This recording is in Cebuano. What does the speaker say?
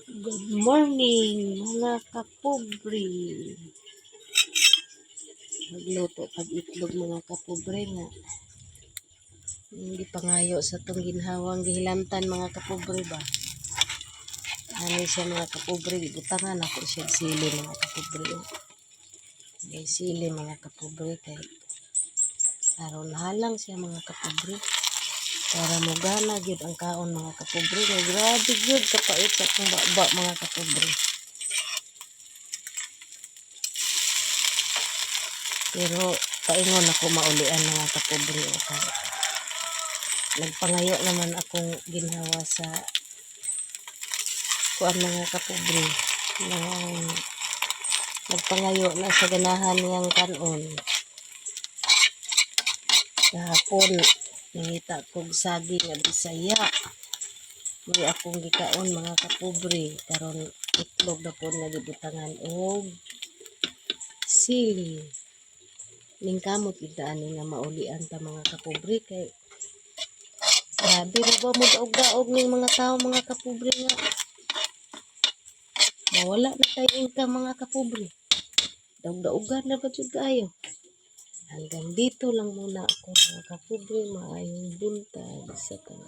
Good morning, mga kapobre. Magluto tag itlog, mga kapobre, nga hindi pangayo sa tong ginhawang gihilantan, mga kapobre ba. Ano siya, mga kapobre, gibutangan ako siya og sili, mga kapobre, oh. May sili, mga kapobre, kay aron halang siya, mga kapobre. Para mogana gyud ang kaon, mga kapobre. Nga grabe gyud kapait sa akong baba, mga kapobre. Pero paingon ako maulian, mga kapobre, o kay nagpangayo naman akong ginhawa sa kuan, mga kapobre, nang nagpangayo na sa ganahan niyang kanon. Kahapon nangita kog saging nga Bisaya. May akong gikaon, mga kapobre. Karon itlog na pod nga gibutangan og sili. Ningkamot gid ani nga maulian ta, mga kapobre, kay grabe ra ba mo daog-daog ning mga tao, mga kapobre, nga mawala na tay income, mga kapobre. Daog-daogan na ba jud kaayo. Hanggang dito lang muna ako, mga kapobre. Maayong buntag sa tanan.